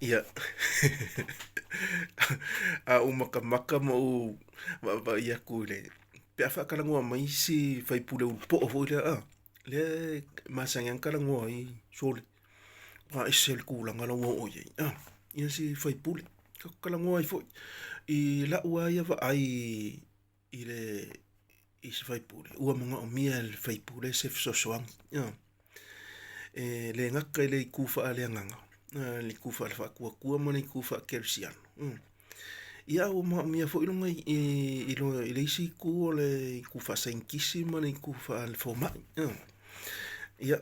Ia, a ou makamaka ma ou vaavaai atu i le, pe a faatalanoa mai isi faipule ulupoo foi lea a, lea e masani lava ona talanoa ai sole, ua ese le tulaga la ua oo i ai a, ia si faipule. Talanoa ai foi i lau lava ia vaai i le i se faipule, ua manaomia e le faipule se fesoasoani. E le gata i le itu faaleagaga, le itu faale-faatuatua ma le itu faakerisiano. Ia ua manaomia foi lona i le isi itu o le itu faasaienitisi ma le itu faale-fomai. Ia,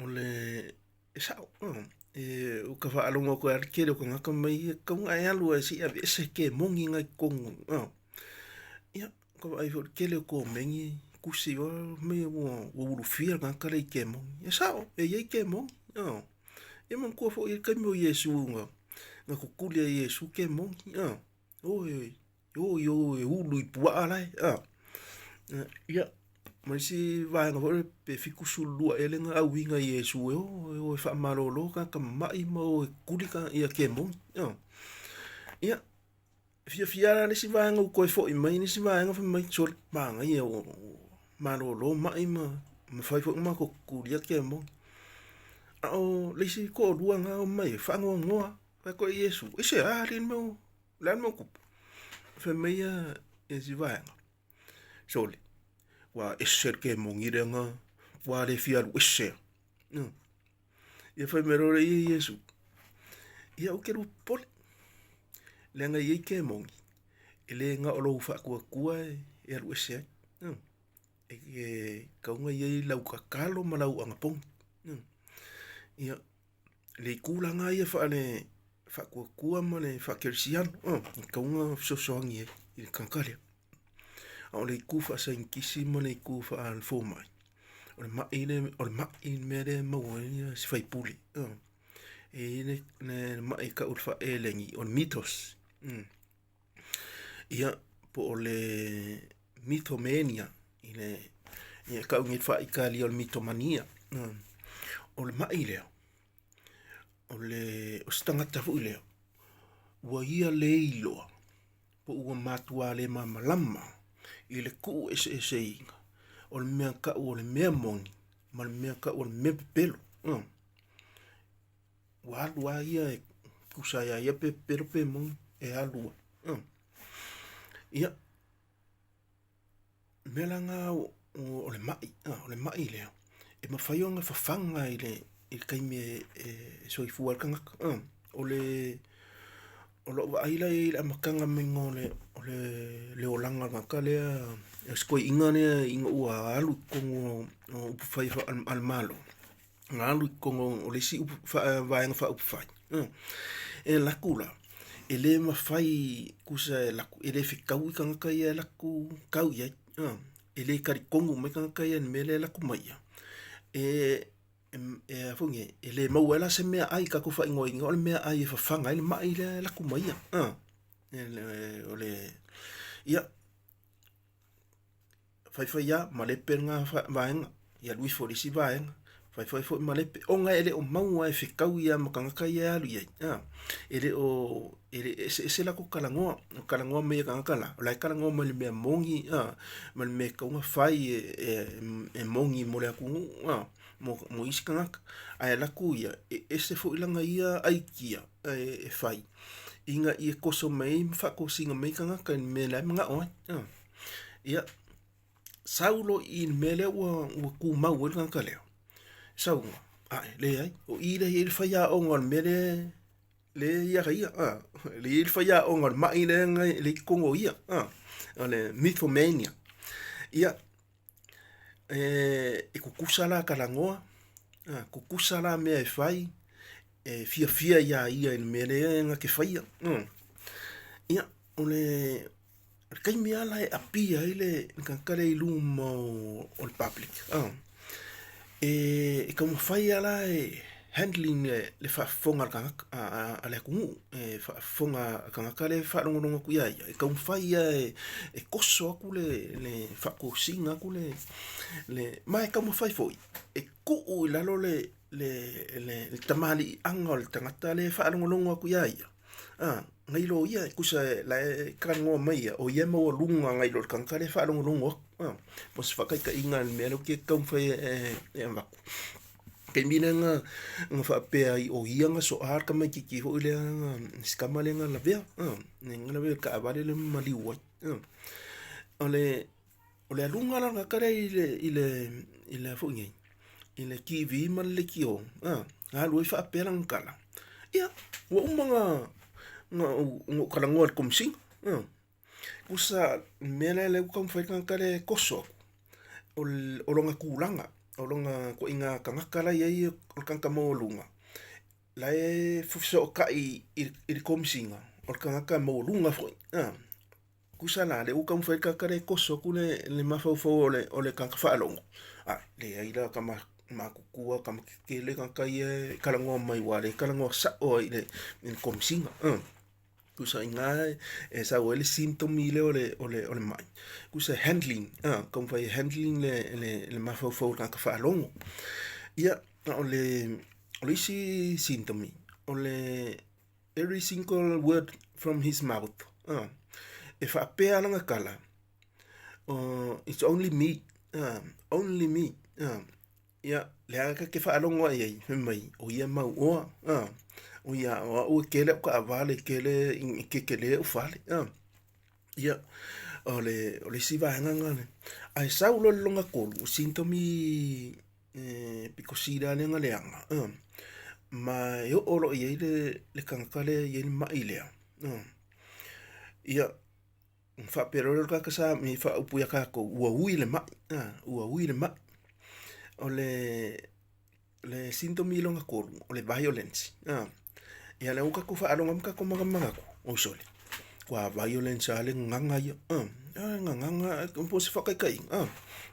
o le E sao, ua ta faalogo atu ai lava le tele o tagata fai mai, e tatau ona e alu lava se i aveese le kemoni lena i totonu. Ia, ua ta vaai foi i le tele o komeni tusi loa fai mai ua ulufia le tagata lea i kemoni. E sao, e i ai kemoni. Ia manatua foi e i ai le taimi o Iesu na tutuli ai e Iesu kemoni. O e o i o e ulu i puaa la e. Ia, ma isi vaega foi lea pe 72 ea lea na auina e Iesu e o e o e faamalolo tagata mamai ma o e tutuli ia kemoni. Ia, e fiafia la le isi vaega ua toe foi mai le isi vaega fai mai, sole, manaia ua malolo mai ma mafai foi ona matou tutulia kemoni. A o le isi toalua na omai e faanoanoa, fai atu ai Iesu, aisea alii le mea o O le a le mea ua tupu? Fai mai ia si vaega, sole, ua ese le kemoni lea na ua le fia alu ese lava. Ia fai mai loa lea e Iesu, ia aua e te lua popole, leaga e i ai kemoni e le na o lou faatuatua e alu ese ai. E tatau ona i ai lau tatalo ma lau anapogi. Ia, le itu la lena ia faale faatuatua ma le faakerisiano e tatau ona fesoasoani ai i le tagata lea. A o le itu faasaienitisi ma le itu faalefomai, o le mai lea, o le mai le mea lea e maua ai si faipule. E i ai le mai e tau o le faaelegi o le mythos. Ia, po o le mythomania i le, ia e tau nei faa-Italia o le mitomania. O le mai lea, o le, o se tagata foi lea, ua ia le iloa po ua matua le malamalama i le tuueseeseina o le mea tau o le mea moni ma le mea tau o le mea pepelo. Ua alu lava ia e tusa ia ia pe pepelo pe moni, e alu lava. Ia, o le mea la lena o le mai, o le mai lea, e mafai ona fafaga i le taimi e soifua ai le tagata. O le, o lou vaai la i ai i le amataga mai o le olaga o le tagata lea, si toeaina lea ina ua alu i totonu o upufai a le Malo, na alu i totonu o le isi vaega faaupufai, e alu atu la, e le mafai tusa e alu atu, e le fetaui tagata ia e alu atu tau i ai, e le talitonu mai tagata ia i le mea lea e alu atu ma ia, e a foi nei, e le maua ai la se meaai tatou faaigoaina o le meaai e fafaga ai le mai lea e alu atu ma ia. O le, ia, Faifai lava malepe lena vaega, ia alu ifo i le isi vaega, faifai foi malepe, ona e le o maua e fetaui lava ma tagata ia e alu i ai, a. E le o, e le eseese latou talanoa, o talanoa mai a tagata la, o la e talanoa mai i le mea moni a, ma le mea e tatau ona fai e moni mo le atunuu a, mo isi tagata. Ae alu atu ia, e ese foi lana ia aikia e fai, ina ia toso mai ai ma faatosina mai tagata i le mea la e manao ai. Ia, sau loa i i le mea lea ua tumau ai le tagata lea, sau loa, ae leai, o i lea e i ai le faiaoga o le mea lea lea e ia ia, a, lea e i ai le faiaoga o le mai lea e i totonu o ia, a, o le mythomania. Ia, e tutusa la talanoa, tutusa la mea e fai, e fiafia iā ia i le mea lea na te faia. Ia, o le taimi lava la e appear ai le tagata lea i luma o le public, e taumafai lava la e handling le faafofoga a le tagata, a le atunuu, e faafofoga a le tagata lea e faalogologo atu iā ia, e taumafai lava e toso atu le faatosina atu le, ma e taumafai foi e tuu i lalo le. le le le tamaliiaga o le tagata lea e faalogologo atu iā ia, a, nai lo ia e tusa la e talanoa mai ia, o ia e maualuga nai lo le tagata lea e faalogologo atu, a. Po o se faataitaiga i le mea lea ou te taumafai e avatu. O le taimi lea na faapea ai o ia na soa le tamaitiiti foi lea si tama lea na lavea, na lavea i le taavale lea ma maliu ai. O le o le aluga la o le tagata lea i le i le a foi nei, i le TV ma le leitio, na alu ai faapea lana tala, ia, ua uma ona ou talanoa i le Komesina. Tusa o le mea lea ua taumafai le tagata lea e toso atu, o lona tulaga, o lona ituaiga tagata la e i ai o le tagata maualuga, la e fesootai i le Komesina, o le tagata maualuga foi. Tusa la, lea ua taumafai le tagata lea e toso atu le mafaufau o le tagata faalogo, a leai la tama matutua, tama tetele tagata ia e talanoa mai aua o lea e talanoa sao ai i le Komesina. Tusa i ina e sau ai le symptom lea o le, o le, o le mai. Tusa e handling, taumafai e handling le mafaufau o le tagata faalogo. Ia, a o le, o le isi symptom, o le every single word from his mouth, e faapea lana tala, it's only me, only me, Ia, leaga ta te faalogo ae i ai, fai mai, o ia mau oa, a, o ia, o au e kele au kaavale, kele, i kekele au fale, a. Ia, o le, o le isi vaega lena le, ae sau loa le lona tolu, o symptom e pito sili lava lea ona leaga, a, ma e oo loa i ai le tagata lea e i ai le mai lea, a, ia, Ona faapea loa lea o le tagata sa i faaupu ia tatou, ua ui le mai, ua ui le mai. O le le symptom lona tolu, o le violence. Ia lea ua tatou faalogo ma tatou manatu, oi sole, ua violence lava le gagana ia. Gagana po o se faataitaiga,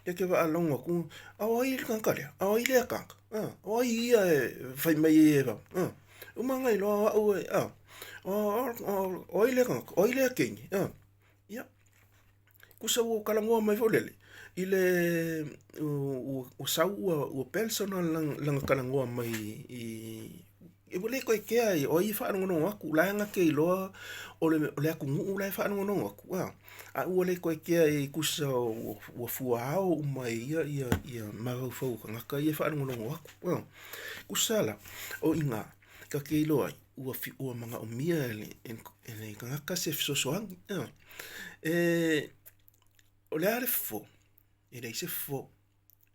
ia te faalogo atu, a o ai le tagata lea? A o ai lea tagata? O ai ia e fai mai ai e Uma ngai loa au e, a, o ai lea tagata, o ai lea teine, a. Ia, kusa ua talanoa mai foi lele, i le, ua sau ua personal lana talanoa mai i, ua le toe kea o ai e faalogologo atu, la e na te iloa o le atunuu la e faalogologo atu, a. A ua le toe kea i kusa ua fuaao uma e ia ia mafaufau o tagata ia e faalogologo atu, a. Kusa la, o i ina, ta te iloa ai, ua, ua manaomia e le, e le tagata se fesoasoani. E, o le a le fofo? E leai se fofo.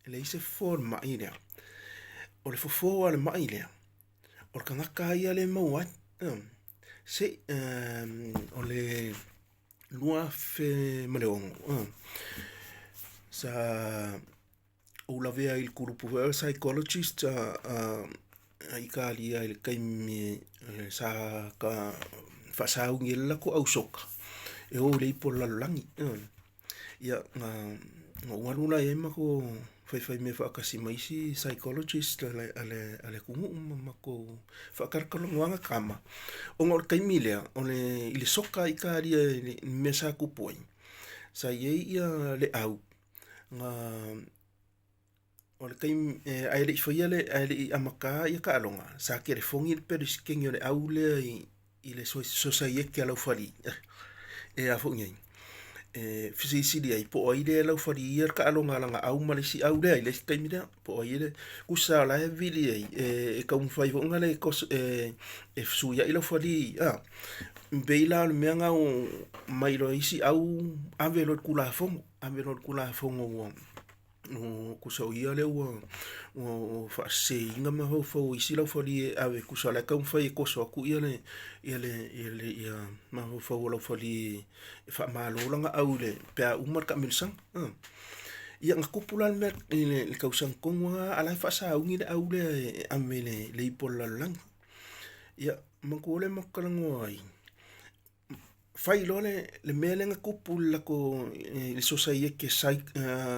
E leai se fofo o le mai lea. O le fofo a le mai lea, o le tagata ia lea e maua ai. Se, o le 2006, sa ou lavea i le kulupu foi o psychologist a Italia i le taimi sa faasauni ai le latou au soka e o i le ipu o le lalolagi. Ia, na ou alu la i ai matou faifai mea faatasi ma isi psychologist a le atunuu ma matou faatalatalanoaga tama, ona o le taimi lea, o le i le soka a Italia i le mea sa tupu ai, sa i ai ia le au na o le taimi ae le i faia le ae le i amata ia taaloga, sa telefoni le peresetene o le au lea i le sosaiete a Laufali e a foi nei e fesilisili ai po o ai lea e laufaliia le taaloga a lana au ma le isi au lea i le isi taimi lea po o ai le tusa o la e vili ai e taumafai foi na le e fesuiai laufali a pei la o le mea na mai loa isi au ave loa i le Tulafono ave loa i le Tulafono ua tusa o ia lea ua faaseseina mafaufau o isi laufali e ave tusa o la e taumafai e toso atu ia le ia le ia le ia mafaufau o laufali e faamalo lana au i le pe a uma le taamilosaga. Ia na tupu la le mea i le tausaga tonu lava a o la e faasauni le au lea e ave i le ipu o le lalolagi. Ia manatua lea matou talanoa ai, fai loa le mea lea na tupu i le latou i le sosaiete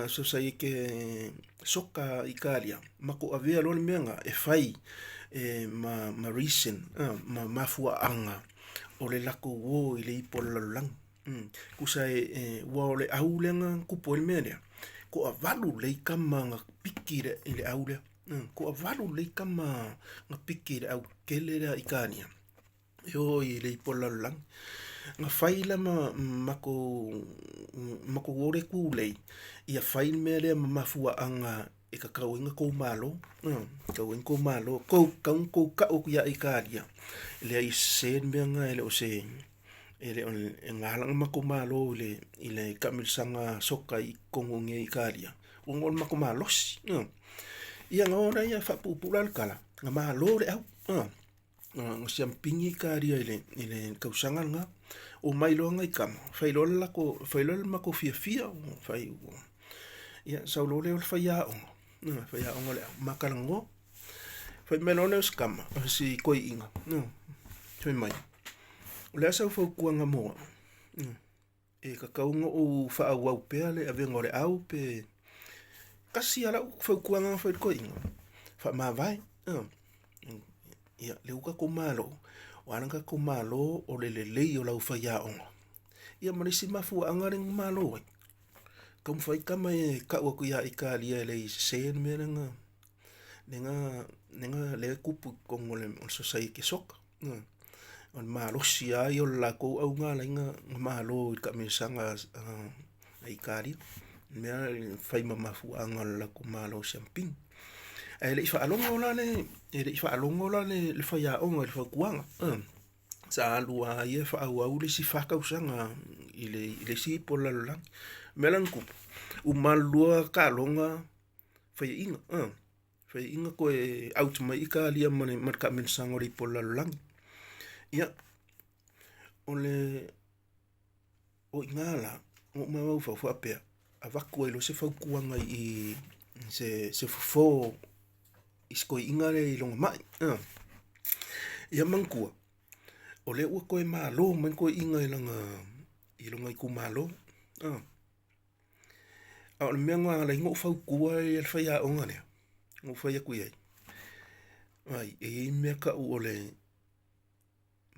sosaiete soka i Italia, matou avea loa le mea lena e fai ma reason ma mafuaaga o le latou o i le ipu o le lalolagi. Tusa e aua o le au lea na tupu ai le mea lea, toavalu lelei tama na piki i le au lea. Toavalu lelei tama na piki i le aukele lea a Italia e o i le ipu a le lalolagi. Na fai la ma matou matou o le tulei ia fai le mea lea ma mafuaaga e tatau ai ona tou malo, tatau ai ona tou malo, tatau ona tou tau atu ia Italia, e leai e sese le mea lena e le o se, e le o, e na ala ona matou malo i le taamilosaga soka i totonu i inei i Italia, ona o le matou malosi. Ia ona o lea faapuupuu la le tala, na malo le au, na siamupini Italia i le tausaga lena. Omai loa nai tama, fai loa le latou, fai loa le matou fiafia, fai ua, ia sau loa lea o le faiaoga, faiaoga o le au, ma talanoa. Fai mai loa lea o si tama, o si toeaina, fai mai, O le a sau fautuaga mo au? E tatau ona ou faaauau pea le avega o le au pe tasi lava lau fautuaga na fai i le toeaina, faamavae. Ia, lea ua tatou malo, ua ala ona tatou malo o le lelei o lau faiaoga. Ia ma le isi mafuaaga lea na malo ai, taumafai tama e tau atu ia Italia e leai e sese le mea lea na, lea e tupu i totonu o le Society Soka. O le malosi lava ia o le latou auga na ala ai ona malo i le taamilosaga a Italia, le mea lea e fai ma mafuaaga o le latou malo siamupini. Ae le i faalogo la le, e le i faalogo la le faiaoga i le fautuaga, sa alu lava ia e faaauau le isi fa tausaga i le isi ipu o le lalolagi. O le mea la na tupu, uma lua taaloga faiaina, faiaina toe out mai Italia ma le taamilosaga o le ipu o le lalolagi. Ia, o le, o i ina la, na ou mafaufau faapea, avatu ai loa se fautuaga i se fofo i si toeaina lea i lona mai. Ia manatua, o lea ua toe malo mai le toeaina i lona itumalo. A o le mea na ala ai ona ou fautua le faiaoga lea, na ou fai atu i ai, vaai, e i ai le mea e tau o le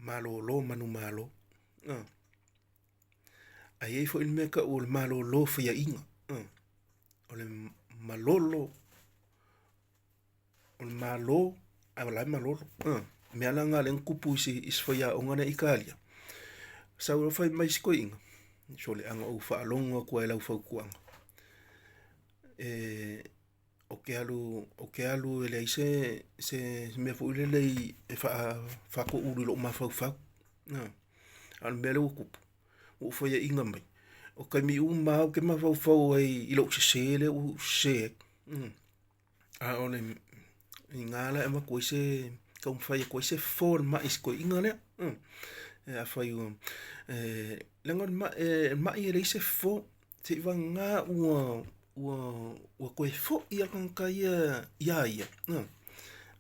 malolo manumalo, ae i ai foi le mea e tau o le malolo faiaina. O le malolo, o le malo ae o la e malolo. O le mea la lena o lea na tupu i si faiaoga lea i Italia, sau loa fai mai si toeaina, sole a na ou faalogo atu lava i lau fautuaga, ou te alu, ou te alu e leai se mea foi lele e faatoulu i lou mafaufau. A o le mea lea ua tupu, ua ou faiaina mai, o taimi uma lava ou te mafaufau ai i lou sese lea ua ou sese ai. A o le i ina la e avatu ai se taumafai atu ai se fofo o le mai i si toeaina lea. Afai ua leaga o le mai e leai se fofo, seivagana ua ua toe foi lava le tagata ia iā ia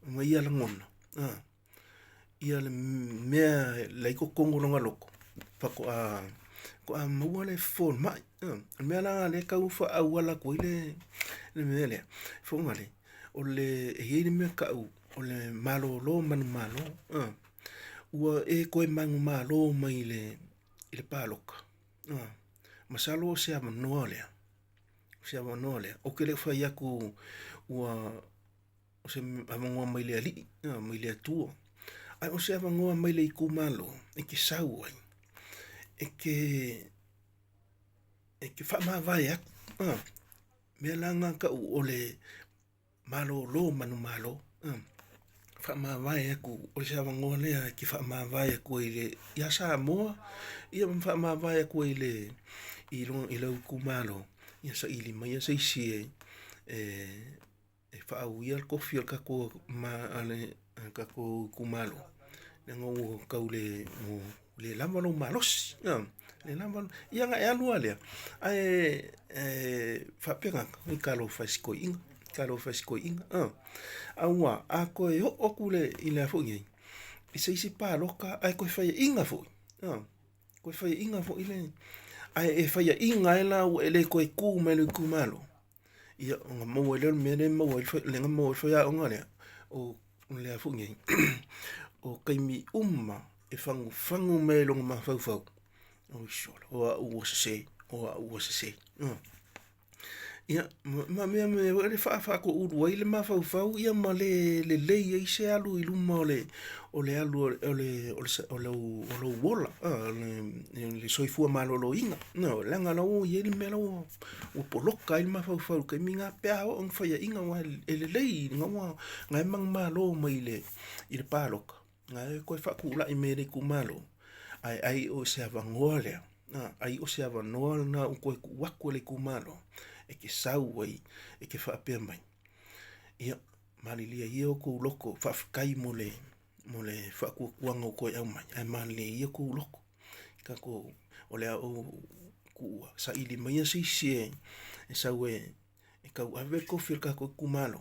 ma ia lagona ia le mea la e i totonu o lona loto, faatoa faatoa maua le fofo o le mai. O le mea la lena o lea e tau faaauala atu ai le mea lea, fofoga le, o le, e i ai le mea e tau o le malolo manumalo. Ua e toe manumalo mai i le palota, masalo o se avanoa lea, o se avanoa lea. Ou te le o fai atu ua o se avanoa mai le Alii, mai le Atua, ae o se avanoa mai le itumalo e te sau ai, e te faamavae atu. O mea la na tau o le malolo manumalo, faamavae atu, o se avanoa lea e te faamavae atu ai ia Samoa, ia ma faamavae atu ai i lou itumalo, ia saili maia se isi e faauia le tofi o le tatou tatou itumalo, leaga ua tau le, ua le lava lou malosi. Le lava, ia ona e alu lava lea, ae faapena, oi talofa i si toeaina, talofa i si toeaina. Aua a toe oo atu i le a foi nei, i se isi palota ae toe faiaina foi, toe faiaina foi le, ae e faiaina ai la ua e le toe tu mai i lou itumalo, ia ona maua ai lea o le mea lea e maua ai, lea na maua ai le faiaoga lea, o le a foi nei, o taimi uma e fagufagu mai ai i lona mafaufau, oi sole, o au ua sese, o au ua sese. Ia, ma mea mea foi le faafaatoulu ai le mafaufau ia ma le lelei ai se alu i luma o le o le alu o le o le o lou o lou ola, le soifua maloloina. Leaga la ua i ai le mea la ua ua poloka ai le mafaufau i le taimi lena pe a oo ina faiaina aua e lelei ina ua na e manumalo mai i le i le palota, na e toe faatulai mai e le itumalo, ae ai o se avanoa lea, ai o se avanoa lena ua toe tuu atu e le itumalo e te sau ai e te faapea mai, ia, malilie ia outou loto, faafetai mo le mo le faatuatuaga ua toe aumai, ae malilie ia outou loto, tatou, o le a ou tuua, saili maia se isi e sau e tauave le tofi o le tatou itumalo.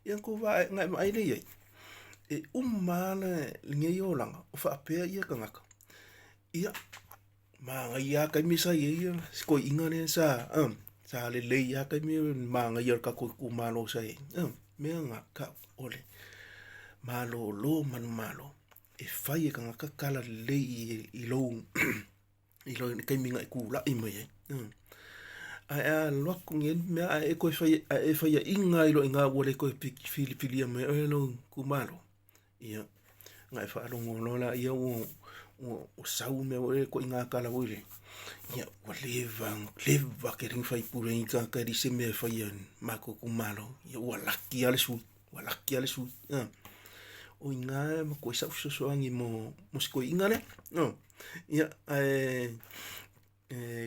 Ia na tou vaai lea i ai, e uma lava lenei olaga o faapea ia tagata, ia, manaia lava taimi sa i ai si toeaina lea sa, sa lelei lava taimi o le manaia o le tatou itumalo sa i ai. Mea na tau o le malolo manumalo e fai e tagata tala lelei i lou i le taimi na e tulai mai ai. Ae a alu atu nei mea ae e toe fai, ae e faiaina ai loa i ina ua le toe filifilia mai oe e lou itumalo, ia, ona e faalogo loa lea ua ua sau mea foi lea ituaiga tala foi lea, ia ua leva, leva tele na faipule ai lenei tagata e leai se mea e faia i le matou itumalo. Ia ua laki lava le sui usufono, ua laki lava le sui usufono. O i ina e avatu ai sau fesoasoani mo si toeaina lea. Ia, ae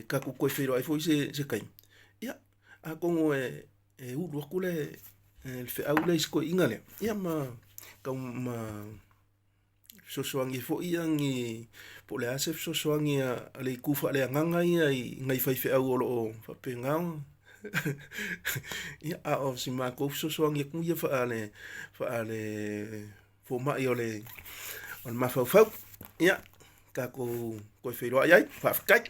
tatou toe feiloai foi se taimi, ia, atonu e ulu atu le feau lea i si toeaina lea, ia ma tau ma fesoasoani ai foi ni, po o le a se fesoasoani a le itu faaleagaga ia i nai faifeau o lo o faapena ona ia, a o si matou fesoasoani atu ia faale faale fomai o le mafaufau. Ia, tatou toe feiloai ai. Faafetai.